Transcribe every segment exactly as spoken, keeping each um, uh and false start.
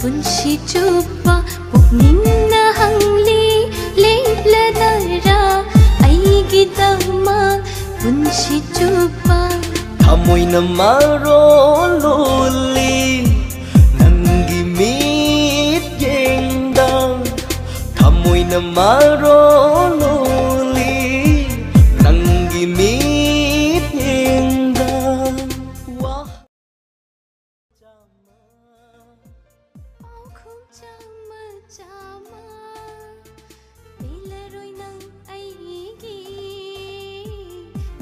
ꯄꯨꯟꯁꯤ ꯆꯨꯞꯄ ꯄꯨꯛꯅꯤꯡꯅ ꯍꯪꯂꯤ, ꯂꯦꯞꯂꯗꯔꯥ ꯑꯩꯒꯤꯗꯃꯛ ꯄꯨꯟꯁꯤ ꯆꯨꯞꯄ? ꯊꯃꯣꯏꯅ ꯃꯔꯣꯜ ꯂꯣꯜꯂꯤ ꯅꯪꯒꯤ ꯃꯤꯠꯌꯦꯡꯗ, ꯊꯃꯣꯏꯅ ꯃꯔꯣꯜ ꯂꯣꯜꯂꯤ ꯅꯪꯒꯤ ꯃꯤꯠꯌꯦꯡꯗ꯫ ꯋꯥ ꯄꯥꯎꯈꯨꯝ ꯆꯥꯝꯃ ꯆꯥꯝꯃ ꯄꯦꯜꯂꯔꯣꯏ ꯅꯪ ꯑꯩꯒꯤ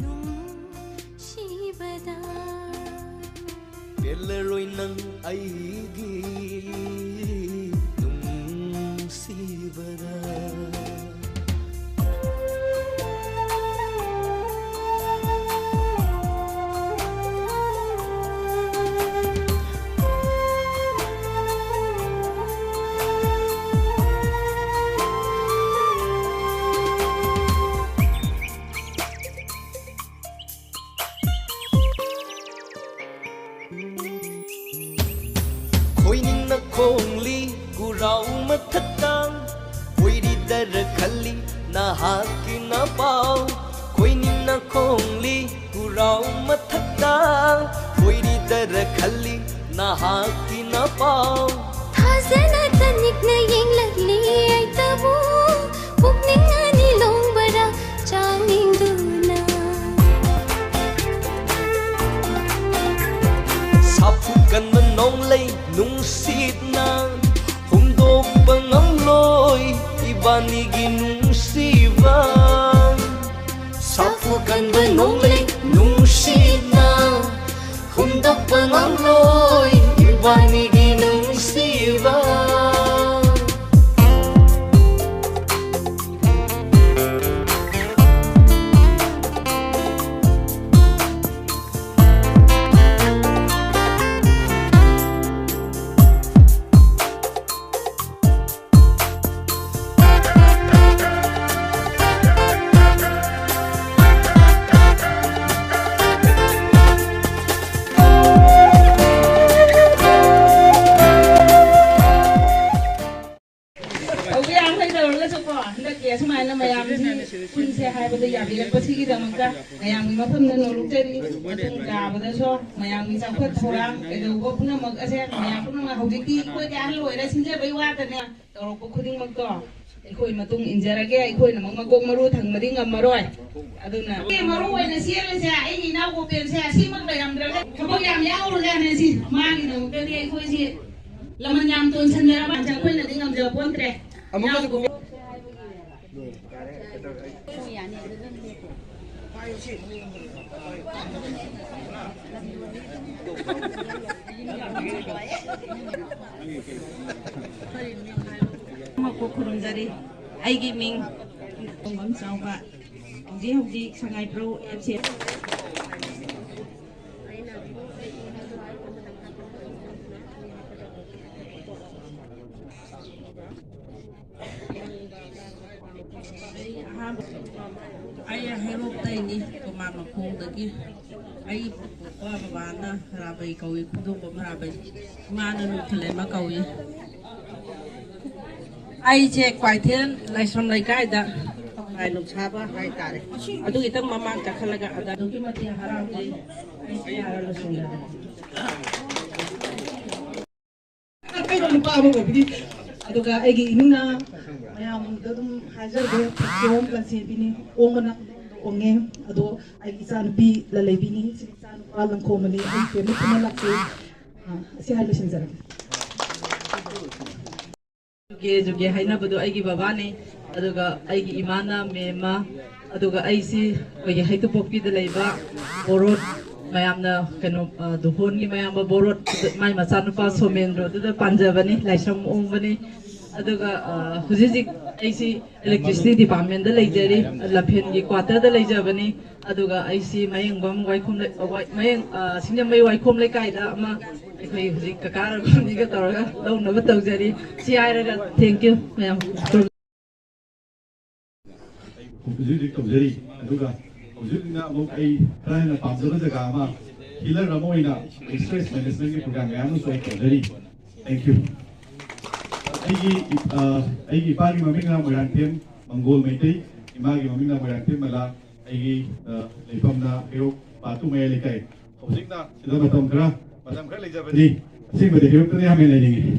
ꯅꯨꯡꯁꯤꯕꯗ꯫ ꯄꯦꯜꯂꯔꯣꯏ ꯅꯪ ꯑꯩꯒꯤ ꯅꯨꯡꯁꯤꯕꯗ꯫ ꯈꯣꯏꯅꯤꯡꯅ ꯈꯣꯡꯂꯤ ꯈꯨꯔꯥꯎ ꯃꯊꯛꯇ, ꯀꯣꯏꯔꯤꯗꯔ ꯈꯜꯂꯤ ꯅꯍꯥꯛꯀꯤ ꯅꯄꯥꯎ꯫ ꯈꯣꯏꯅꯤꯡꯅ ꯈꯣꯡꯂꯤ ꯈꯨꯔꯥꯎ ꯃꯊꯛꯇ, ꯀꯣꯏꯔꯤꯗꯔ ꯈꯜꯂꯤ ꯅꯍꯥꯛꯀꯤ ꯅꯄꯥꯎ꯫ ꯊꯥꯖꯅ ꯇꯅꯤꯛꯅ ꯌꯦꯡꯂꯛꯂꯤ ꯑꯩꯇꯕꯨ, ꯄꯨꯛꯅꯤꯡ ꯑꯅꯤ ꯂꯣꯡꯕꯔꯥ ꯆꯥꯡꯅꯤꯡꯗꯨꯅ꯫ ꯁꯥꯐꯨ ꯀꯟꯕ ꯅꯣꯡꯂꯩ ꯅꯨꯡꯁꯤꯠꯅ ꯍꯨꯝꯗꯣꯛꯄ ꯉꯝꯂꯣꯏ ꯏꯕꯥꯅꯤꯒꯤ ꯅꯨꯡꯁꯤꯕ꯫ ꯁꯥꯐꯨ ꯀꯟꯕ ꯅꯣꯡꯂꯩ ꯅꯨꯡꯁꯤꯠꯅ ꯍꯨꯝꯗꯣꯛꯄ ꯉꯝꯂꯣꯏ ꯏꯕꯥꯅꯤꯒꯤ ꯅꯨꯡꯁꯤꯕ꯫ ꯂꯥꯛꯄꯤꯔꯛꯄꯁꯤꯒꯤꯗꯃꯛꯇ ꯃꯌꯥꯝꯒꯤ ꯃꯐꯝꯗ ꯅꯣꯂꯨꯛꯆꯔꯤ꯫ ꯃꯇꯨꯡ ꯇꯥꯕꯗꯁꯨ ꯃꯌꯥꯝꯒꯤ ꯆꯥꯎꯈꯠ ꯊꯧꯔꯥꯡ ꯀꯩꯗꯧꯕ ꯄꯨꯝꯅꯃꯛ ꯑꯁꯦ ꯃꯌꯥꯝ ꯄꯨꯝꯅꯃꯛ ꯍꯧꯖꯤꯛꯇꯤ ꯑꯩꯈꯣꯏꯗꯤ ꯑꯍꯜ ꯑꯣꯏꯔꯦ, ꯁꯤꯟꯖꯕꯩ ꯋꯥꯇꯅꯦ꯫ ꯇꯧꯔꯛꯄ ꯈꯨꯗꯤꯡꯃꯛꯇꯣ ꯑꯩꯈꯣꯏ ꯃꯇꯨꯡ ꯏꯟꯖꯔꯒꯦ꯫ ꯑꯩꯈꯣꯏꯅꯃꯛ ꯃꯀꯣꯛ ꯃꯔꯨ ꯊꯪꯕꯗꯤ ꯉꯝꯃꯔꯣꯏ꯫ ꯑꯗꯨꯅ ꯃꯔꯨ ꯑꯣꯏꯅ ꯆꯦꯜꯂꯁꯦ꯫ ꯑꯩꯒꯤ ꯏꯅꯥꯎ ꯒꯣꯄꯦꯟꯁꯦ ꯑꯁꯤꯃꯛ ꯂꯩꯔꯝꯗ꯭ꯔꯒ ꯊꯕꯛ ꯌꯥꯝ ꯌꯥꯎꯔꯖꯥꯠꯅꯦ꯫ ꯁꯤ ꯃꯥꯒꯤꯗꯃꯛꯇꯗꯤ ꯑꯩꯈꯣꯏꯁꯤ ꯂꯃꯟ ꯌꯥꯝ ꯇꯣꯟꯁꯟꯅꯔꯕ ꯑꯩꯈꯣꯏꯅꯗꯤ ꯉꯝꯖꯕ ꯄꯣꯟꯇ꯭ꯔꯦ꯫ ꯑꯃꯨꯛꯀꯁꯨ ꯏꯅꯥꯎ ꯒꯣꯄꯦꯟ ꯈꯨꯔꯨꯝꯖꯔꯤ꯫ ꯑꯩꯒꯤ ꯃꯤꯡ ꯇꯣꯡꯕꯝ ꯆꯥꯎꯕ, ꯍꯧꯖꯤꯛ ꯍꯧꯖꯤꯛ ꯁꯉꯥꯏꯄ꯭ꯔꯧ ꯑꯦꯞ ꯁꯤ ꯑꯩ ꯑꯍꯥꯟꯕ, ꯑꯩ ꯍꯩꯔꯣꯛꯇꯩꯅꯤ, ꯇꯣꯉꯥꯟ ꯃꯈꯣꯡꯗꯒꯤ꯫ ꯑꯩ ꯄꯣꯛꯄ ꯕꯕꯥꯅ ꯍꯔꯥꯕꯩ ꯀꯧꯏ, ꯈꯨꯟꯗꯣꯡꯕꯝ ꯍꯔꯥꯕꯩ, ꯏꯃꯥꯅ ꯅꯨꯡꯊꯤꯜꯂꯦꯝꯕ ꯀꯧꯏ꯫ ꯑꯩꯁꯦ ꯀ꯭ꯋꯥꯏꯊꯦꯜ ꯂꯥꯏꯁ꯭ꯔꯝ ꯂꯩꯀꯥꯏꯗ ꯂꯥꯏ ꯅꯨꯡꯁꯥꯕ ꯍꯥꯏꯇꯥꯔꯦ, ꯑꯗꯨꯒꯤꯇꯪ ꯃꯃꯥꯡ ꯆꯠꯈꯠꯂꯒ ꯑꯗ ꯑꯗꯨꯛꯀꯤ ꯃꯇꯤꯛ ꯍꯔꯥꯎꯖꯩ꯫ ꯑꯩ ꯁꯤ ꯍꯥꯏꯔꯒ ꯂꯣꯏꯁꯤꯟꯖꯔꯒꯦ꯫ ꯀꯩꯅꯣ ꯅꯨꯄꯥ ꯑꯃ ꯑꯣꯏꯕꯒꯤ꯫ ꯑꯗꯨꯒ ꯑꯩꯒꯤ ꯏꯃꯨꯡꯅ ꯃꯌꯥꯝꯗ ꯑꯗꯨꯝ ꯍꯥꯏꯖꯔꯒꯦ, ꯊꯣꯡ ꯂꯟꯆꯦꯟꯕꯤꯅꯤ, ꯑꯣꯡꯕꯅ ꯑꯣꯡꯉꯦ꯫ ꯑꯗꯣ ꯑꯩꯒꯤ ꯏꯆꯥꯅꯨꯄꯤ ꯂꯂꯩꯕꯤꯅꯤ, ꯏꯆꯥꯅꯨꯄꯥ ꯂꯪꯈꯣꯝꯕꯅꯤ, ꯑꯩ ꯐꯦꯃꯤꯂꯤ ꯄꯨꯟꯅ ꯂꯥꯛꯆꯩ꯫ ꯑ, ꯑꯁꯤ ꯍꯥꯏ ꯂꯣꯏꯁꯤꯟꯖꯔꯒꯦ꯫ ꯖꯨꯒꯦ ꯖꯨꯒꯦ ꯍꯥꯏꯅꯕꯗꯣ ꯑꯩꯒꯤ ꯕꯕꯥꯅꯤ, ꯑꯗꯨꯒ ꯑꯩꯒꯤ ꯏꯃꯥꯅ ꯃꯦꯝꯃ, ꯑꯗꯨꯒ ꯑꯩꯁꯤ ꯑꯩꯈꯣꯏꯒꯤ ꯍꯩꯇꯨꯄꯣꯛꯄꯤꯗ ꯂꯩꯕ ꯕꯣꯔꯣꯠ, ꯃꯌꯥꯝꯅ ꯀꯩꯅꯣ, ꯑ, ꯗꯨꯍꯣꯟꯒꯤ ꯃꯌꯥꯝꯕ ꯕꯣꯔꯣꯠ, ꯃꯥꯏ ꯃꯆꯥꯅꯨꯄꯥ ꯁꯣꯃꯦꯟꯗ꯭ꯔꯣ ꯑꯗꯨꯗ ꯄꯥꯟꯖꯕꯅꯤ, ꯂꯥꯏꯁ꯭ꯔꯝ ꯑꯣꯡꯕꯅꯤ꯫ ꯑꯗꯨꯒ, ꯑ, ꯍꯧꯖꯤꯛ ꯍꯧꯖꯤꯛ ꯑꯩꯁꯤ electricity department ꯂꯩꯖꯔꯤ, ꯂꯝꯐꯦꯟꯒꯤ quarter ꯗ ꯂꯩꯖꯕꯅꯤ꯫ ꯑꯗꯨꯒ ꯑꯩꯁꯤ ꯃꯌꯦꯡꯕꯝ ꯋꯥꯏꯈꯣꯝ ꯂꯩ-, ꯋꯥꯏ-, ꯃꯌꯦꯡ, ꯑ, ꯁꯤꯡꯖꯃꯩ ꯋꯥꯏꯈꯣꯝ ꯂꯩꯀꯥꯏꯗ ꯑꯃ ꯑꯩꯈꯣꯏ ꯍꯧꯖꯤꯛ ꯀꯀꯥ ꯔꯘꯨꯅꯤꯒ ꯇꯧꯔꯒ ꯂꯧꯅꯕ ꯇꯧꯖꯔꯤ꯫ ꯁꯤ ꯍꯥꯏꯔꯒ thank you ꯃꯌꯥꯝ꯫ ꯍꯧꯖꯤꯛ ꯍꯧꯖꯤꯛ ꯇꯧꯖꯔꯤ꯫ ꯑꯗꯨꯒ ꯍꯧꯖꯤꯛꯅ ꯑꯃꯨꯛ ꯑꯩ ꯈꯔ ꯍꯦꯟꯅ ꯄꯥꯝꯖꯕ ꯖꯒꯥ ꯑꯃ, healer ꯑꯃ ꯑꯣꯏꯅ stress management ꯀꯤ program ꯃꯌꯥꯝ ꯑꯃꯁꯨ ꯑꯩ ꯇꯧꯖꯔꯤ꯫ Thank you꯫ ꯑꯩꯒꯤ, ꯑ, ꯑꯩꯒꯤ ꯏꯄꯥꯒꯤ ꯃꯃꯤꯡꯅ ꯃꯣꯏꯔꯥꯡꯊꯦꯝ ꯃꯪꯒꯣꯜ ꯃꯩꯇꯩ꯫ ꯏꯃꯥꯒꯤ ꯃꯃꯤꯡꯅ ꯃꯣꯏꯔꯥꯡꯊꯦꯝ ꯃꯂꯥ, ꯑꯩꯒꯤ, ꯑ, ꯂꯩꯐꯝꯅ ꯍꯩꯔꯣꯛ ꯄꯥꯇꯨ ꯃꯌꯥꯏ ꯂꯩꯀꯥꯏ꯫ ꯍꯧꯖꯤꯛꯅ ꯁꯤꯗ ꯃꯇꯝ ꯈꯔ, ꯃꯇꯝ ꯈꯔ ꯂꯩꯖꯕꯅꯤ꯫ ꯑꯁꯦꯡꯕꯗꯤ ꯍꯩꯔꯣꯛꯇꯅ ꯌꯥꯝ ꯍꯦꯟꯅ ꯂꯩꯅꯤꯡꯉꯤ꯫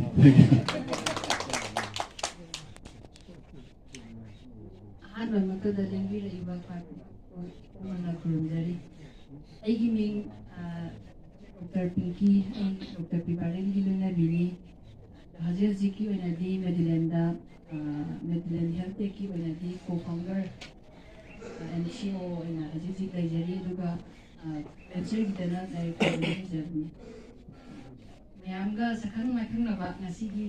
Thank you. ꯑꯍꯥꯟꯕꯃꯛꯇꯗ ꯂꯦꯡꯕꯤꯔꯛꯏꯕ ꯈ꯭ꯋꯥꯏ ꯄꯨꯝꯅꯃꯛ ꯈꯨꯔꯨꯝꯖꯔꯤ꯫ ꯑꯩꯒꯤ ꯃꯤꯡ, ꯑ, ꯗꯣꯛꯇꯔ ꯄꯤꯡꯀꯤ, ꯑꯩ ꯗꯣꯛꯇꯔ ꯄꯤ ꯕꯥꯔꯦꯟꯒꯤ ꯂꯣꯏꯅꯕꯤꯅꯤ꯫ ꯍꯧꯖꯤꯛ ꯍꯧꯖꯤꯛꯀꯤ ꯑꯣꯏꯅꯗꯤ ꯃꯦꯗꯤꯂꯦꯟꯗ, ꯑ, ꯃꯦꯗꯤꯂꯦꯟ ꯍꯦꯜꯊ ꯇꯦꯛꯀꯤ ꯑꯣꯏꯅꯗꯤ ꯀꯣ ꯐꯥꯎꯟꯗꯔ, ꯑ, ꯑꯦꯟ ꯁꯤ ꯑꯣ ꯑꯣꯏꯅ ꯍꯧꯖꯤꯛ ꯍꯧꯖꯤꯛ ꯂꯩꯖꯔꯤ꯫ ꯑꯗꯨꯒ, ꯑ, ꯚꯦꯟꯆꯔꯒꯤꯗꯅ ꯗꯥꯏꯔꯦꯛꯇꯔ ꯑꯣꯏꯅ ꯂꯩꯖꯕꯅꯤ꯫ ꯃꯌꯥꯝꯒ ꯁꯛꯈꯪ ꯃꯥꯏꯈꯪꯅꯕ ꯉꯁꯤꯒꯤ